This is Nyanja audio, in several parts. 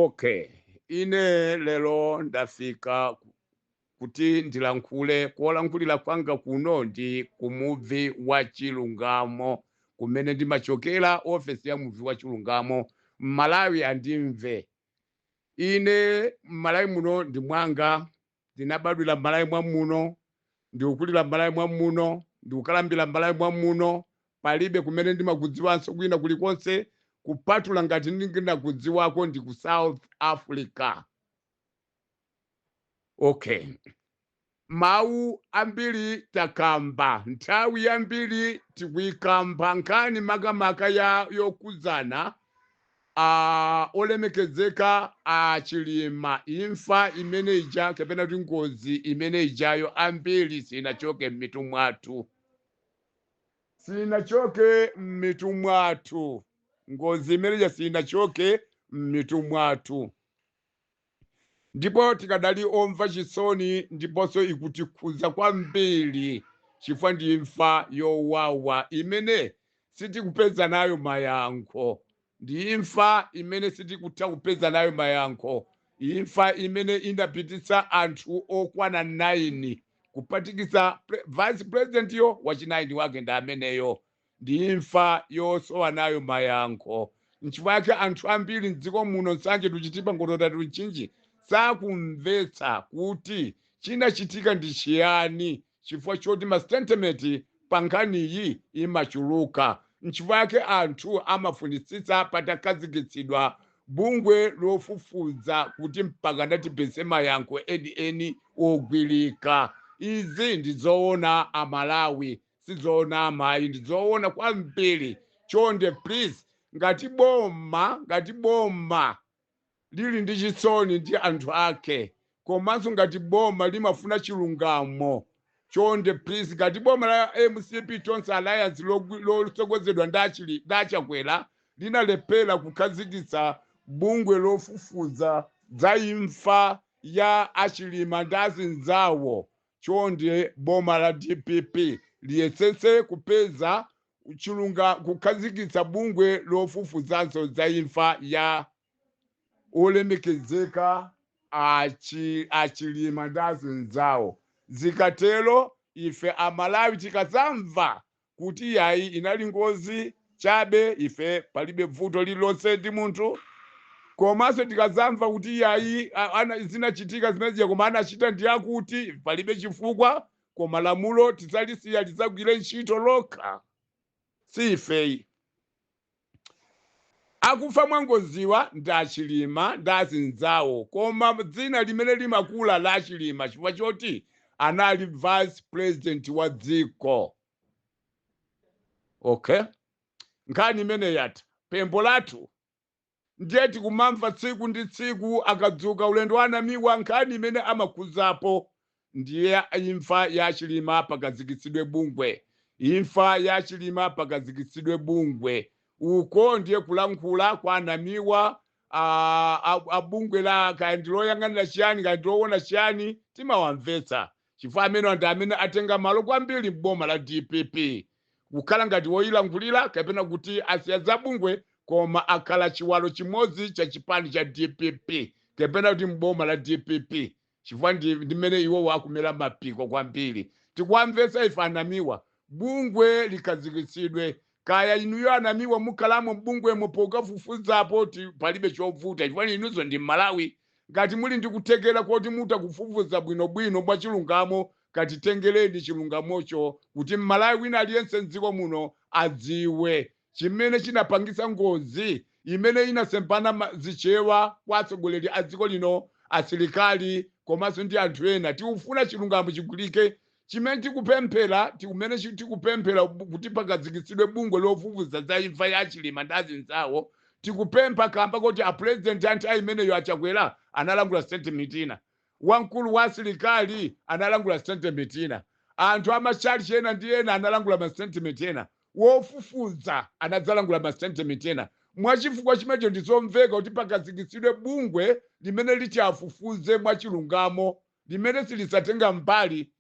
Okay, ine lero ndafika kuti ndilankhule. Kolankhulira kwanga kuno ndi kumuvi wa chilungamo, kumene ndimachokera, ofesi ya Muvi wa Chilungamo. Mmalawi andimve, ine Mmalawi muno ndi mwanga. Ndinabadwira Mmalawi mwa muno, ndikukulira Mmalawi mwa muno, ndikukalambira Mmalawi mwa muno. Palibe kumene ndimakudziwanso kwina kulikonse, kupatula ngati ndinakudziwako ndi ku South Africa. Okay, mawu ambiri takamba, nthawi yambiri tikuyikamba nkhani makamaka ya yokuzana olemekezeka Achilima. Imfa imene ija, kapena kuti ngozi imene ijayo, ambiri sinachoke m'mitu mwathu, sinachoke m'mitu mwathu. Ngozi imene ija sinachoke m'mitu mwathu, ndipo tikadali omva chisoni, ndiponso ikutikhuza kwambiri, chifukwa ndi imfa yowawa imene sitikupeza nayo mayankho. Ndi imfa imene sitikutha kupeza nayo mayankho, imfa imene inapititsa anthu okwana 9, kupatikiza vice president yo, wachi 9 wake ndi ameneyo. Ndi imfa yosowa nayo mayankho. Nchifukwa yake anthu ambiri mdziko muno, Nsanje, Chitipa, Nkhotakota, Mchinji, sakumvetsa kuti chinachitika ndi chiyani, chifukwa choti ma statement pa nkhaniyi imachuluka. Nchifukwa yake anthu amafunitsitsa patakhazikitsidwa bungwe lofufuza kuti mpaka natipeze mayankho enieni ogwirika. Izi ndizoona, Amalawi, sizoona, amayi, ndizoona kwambiri. Chonde, please, ngati boma lili ndi chisoni ndi anthu ake, komanso ngati boma limafuna chilungamo, chonde, please, ngati boma la MCP Tonse Alliance lotsogozedwa ndi Achakwera linalephera kukhazikitsa bungwe lofufuza za imfa ya Achilima ndi azinzawo, chonde, boma la DPP liyesetse kupeza chilunga, kukhazikitsa bungwe lofufuzanso za imfa ya olemekezeka Achilima ndi azinzawo. Zikatero, ife Amalawi tikazamva kuti yayi, inali ngozi chabe, ife palibe vuto lililonse ndi munthu. Komanso tikazamva kuti yayi, zinachitika zimenezija, koma anachita ndi akuti, palibe chifukwa, koma lamulo tidzalisiya lidzagwire ntchito lokha, si ifeyi. Akufa mwangoziwa ndi Achilima ndi azinzawo, koma dzina limene limakula la Achilima chifukwa choti anali vice president wa dziko. Okay, nkhani imene yatha. Pempho lathu ndiye tikumamva tsiku ndi tsiku, akadzuka ulendo anamiwa, nkhani imene amakhuzapo ndiye imfa ya Chilima, pakazikitsidwe bungwe, imfa ya Chilima, pakazikitsidwe bungwe. Uko ndiye kulankhula kwa anamiwa. Abungwe la kaya ndi loyang'anira chiyani, kaya ndi loona chiyani, timawamvetsa, chifukwa amene ndi amene atenga malo kwambiri m'boma la DPP, kukhala ngati woyilankhulira kapena kuti asiya za bungwe, koma akhala chiwalo chimodzi cha chipani cha DPP kapena kuti mboma la DPP, chifukwa ndi mmene iwowo akumera mapiko kwambiri. Tikuwamvetsa ife anamiwa. Bungwe likhazikitsidwe, kaya inuyo anamiwa mukhalamo mbungwemo pokafufuzapo, palibe chovuta, chifukwa inunso ndi Mmalawi. Ngati muli ndi kuthekera koti mutakufufuza bwinobwino mwa chilungamo, katitengereni chilungamocho kuti Mmalawi wina aliyense mdziko muno adziwe chimene chinapangisa ngozi imene inasempana zichewa kwa atsogoleri a dziko lino, asilikali komanso ndi anthu ena. Tikufuna chilungamo chigwirike. Chimene tikupemphera, tikumene tikupemphera kuti pakazikitsidwe bungwe lofufuza za imfa ya Chilima ndi azinzawo, tikupempha kamba kuti apresident a nthawi imeneyo, Achakwera, analangula statement ina, wamkulu wa asilikali analangula statement ina, anthu amachalichi ena ndi ena analangula ma statement ena, wofufuza anadzalangula ma statement ena. Mwachifukwa chimenecho, ndizomveka kuti pakazikitsidwe bungwe limene liti afufuze mwachilungamo, limene silisatenga mbali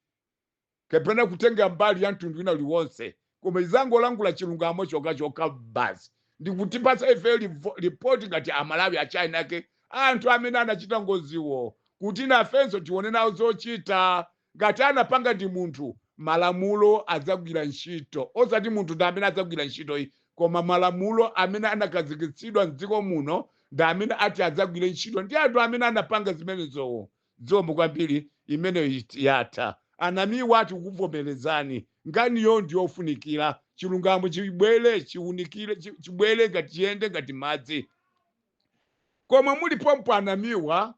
kapena kutenga mbali ya mtundu wina uliwonse, koma izangolangula chilungamo chokachokha basi, ndikutipatsa ife ripoti ngati Amalawi achina ake. Anthu amene anachita ngoziwo, kuti nafenso tione nawo zochita. Ngati anapanga ndi munthu, malamulo adzagwira ntchito. Osati munthu ndi amene adzagwira ntchito iyi, koma malamulo amene anakhazikitsidwa mdziko muno ndi amene ati adzagwire ntchito ndi anthu amene anapanga zimenezowo. Zikomo kwambiri. Imeneyo yatha. Anamiwa, ati kukuvomerezani, nkhaniyo ndiyofunikira. Chilungamo chibwere, chiunikire, chibwere ngati chiyende ngati madzi. Koma muli pompo, anamiwa,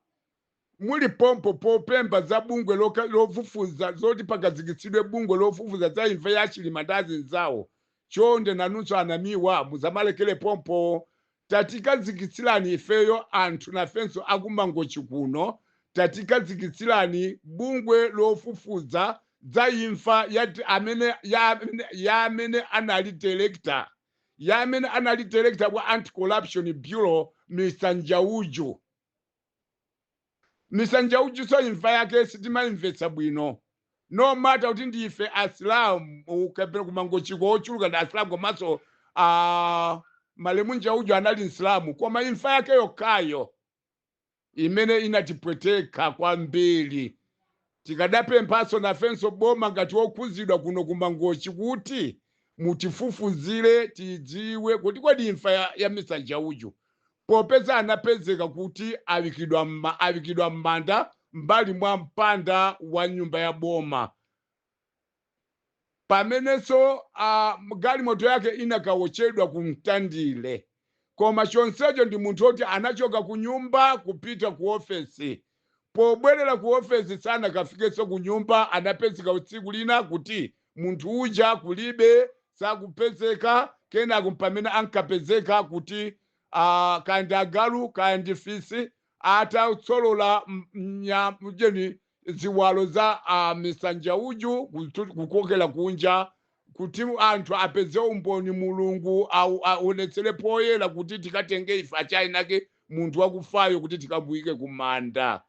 muli pompo popemba za bungwe lofufuza, zoti pakhazikitsidwe bungwe lofufuza za imfa ya Chilima ndi azinzawo, chonde nanunso anamiwa muzamalekere pompo. Tatikhazikitsirani ifeyo anthu nafenso akumangochi kuno, tatikhazikitsirani bungwe lofufuza za imfa ya amene anali director, ya amene anali director wa Anti-Corruption Bureau, Mr Njauju. Mr Njauju, so imfa yake sitimayimvetsa bwino, no matter kuti ndife Asilamu kapena kumangochiko ochuluka ndi Asilamu, komanso malemu Njauju anali Msilamu, koma imfa yake yokhayo imene inatipweteka kwambiri. Tikadapemphaso nafenso boma ngati wokhuzidwa kuno kumangochi kuti mutifufuzire, tidziwe kuti kodi imfa ya Mr Njauju, popeza anapezeka kuti awikidwa m'manda mbali mwa mpanda wa nyumba ya boma, pamenenso galimoto yake inakawochedwa ku Mtandile, koma chonsecho ndi munthu woti anachoka ku nyumba kupita ku ofesi, pobwerera ku ofesi sanakafikenso ku nyumba. Anapezeka tsiku lina kuti munthu uja kulibe, sakupezeka. Kenako pamene ankapezeka kuti kandi agalu kandi fisi atatsolola jeni ziwalo za Mr Njauju kukokera kunja, kuti anthu apeze umboni, Mulungu aonetsere poyera kuti tikatenge ife achainake munthu wakufayo kuti tikamuyike kumanda.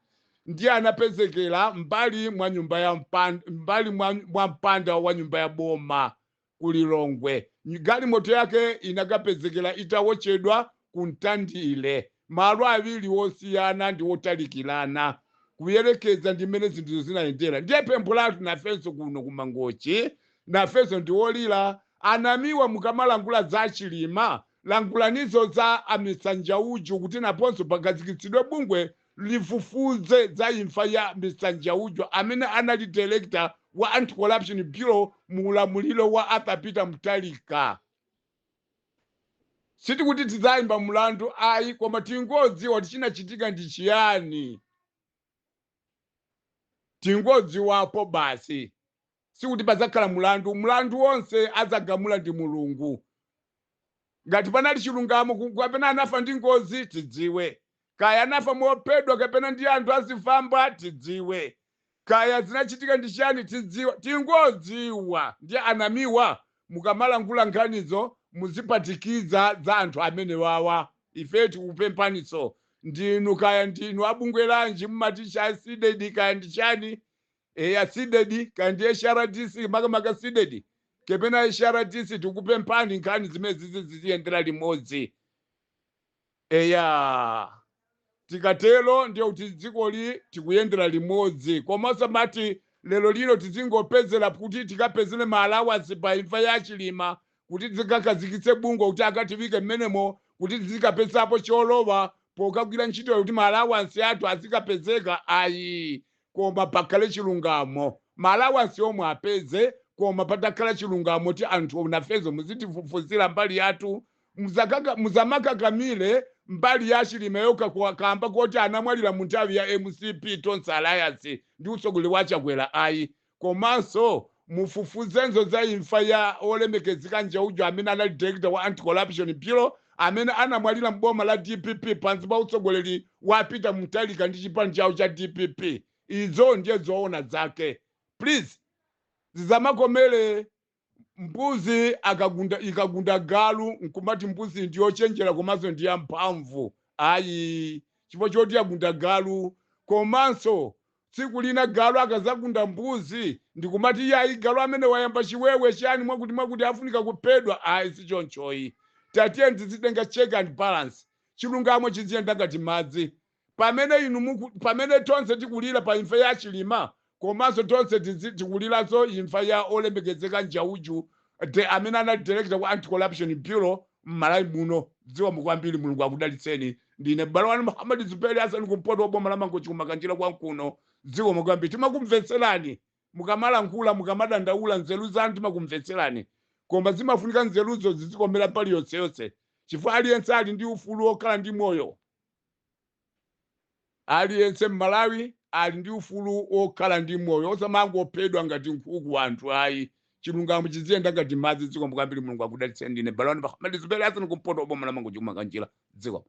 Ndiye anapezekera mbali mwa nyumba ya mpanda, mbali mwa mpanda wa nyumba ya boma ku Lilongwe. Galimoto yake inakapezekera itawochedwa ku Mtandile, malo awiri wosiyana ndi wotalikirana kuyerekeza ndi mmene zinthuzo zinayendera. Ndiye pempho lathu nafenso kuno kumangochi, nafenso ndi wolira. Anamiwa, mukamalangula za Chilima, langulanizo za a Mr Njauju, kuti naponso pakhazikitsidwe bungwe lifufuze za imfa ya Mr Njauju amene anali director wa Anti-Corruption Bureau mu ulamuliro wa Arthur Peter Mutharika. Sitikuti tidzayimba mlandu ayi, koma tingodziwa kuti chinachitika ndi chiyani, tingodziwapo basi. Sikuti padzakhala mulandu, mlandu wonse adzagamula ndi Mulungu. Ngati panali chilungamo kapena anafa ndi ngozi, tidziwe. Kaya anafa mophedwa kapena ndi anthu azifamba, tidziwe. Kaya zinachitika ndi chiyani, tidziwe, tingodziwa. Ndiye anamiwa, mukamalangula nkhanizo muzipatikiza za anthu amene wawa. Ife tikupemphaniso ndinu, kaya ndinu abungwe lanji, mumati cha CDEDI kaya ndi chani, eya, CDEDI kaya ndi HRDC, makamaka CDEDI kapena HRDC, tikupemphani nkhani zimene zizi ziziyendera limodzi. Eya, tikatero ndiye kuti dzikoli tikuyendera limodzi. Komanso mati lero lino tizingopezera kuti tikapezere ma allowance pa imfa ya Chilima, kuti tizikakhazikitse bungwe kuti akatiwike mmenemo, kuti tizikapezapo cholowa pokagwira ntchitoyo, kuti ma allowance athu azikapezeka, ayi. Koma pakhale chilungamo. Ma allowance omwe apeze, koma patakhala chilungamo, ti anthu nafenso muzitifufuzira mbali yathu. Muzamakakamile mbali ya Chilima yokha kamba kuti anamwalira mu nthawi ya MCP, Tonse Alliance ndi utsogoleri wa Chakwera, ayi. Komanso mufufuzenso za imfa ya olemekezeka Njauju amene anali director wa Anti-Corruption Bureau, amene anamwalira mboma la DPP pansi pa utsogoleri wa Peter Mutharika ndi chipani chawo cha DPP. Izo ndiye zoona zake. Please, zizamakomere mbuzi akagunda, ikagunda galu nkumati mbuzi ndiyochenjera komanso ndi yamphamvu, ayi, chifukwa choti yagunda galu. Komanso tsiku lina galu akazagunda mbuzi ndikumati iyayi, galu amene wayamba chiwewe chani, mwakuti mwakuti, afunika kuphedwa, ayi, sichonchoyi. Tatiye tizitenga check and balance, chilungamo chiziyenda ngati madzi. Pamene inu pamene tonse tikulira pa imfa ya Chilima, komanso tonse tikuliranso imfa ya olemekezeka Njauju de amene anali director ku Anti-Corruption Bureau m'Malawi muno. Zikomo kwambiri, Mulungu akudalitseni. Ndine m'bale wanu Muhammad Zuberi Hassan, kumpoto wa boma la Mangochi, kumakanjira kwankuno. Zikomo kwambiri. Timakumvetserani mukamalankhula, mukamadandaula, nzeru zanu timakumvetserani, koma zimafunika nzeruzo zizikomera pali yonseyonse, chifukwa aliyense ali ndi ufulu wokhala ndi moyo. Aliyense m'Malawi ali ndi ufulu wokhala ndi moyo, osamangophedwa ngati nkhuku anthu ayi. Chilungamo chiziyenda ngati madzi. Zikomo kwambiri, Mulungu akudalitseni. Ndine m'bale wanu Muhammad Zuberi Hassan, kumpoto wa boma la Mangochi, kumakanjira. Zikomo.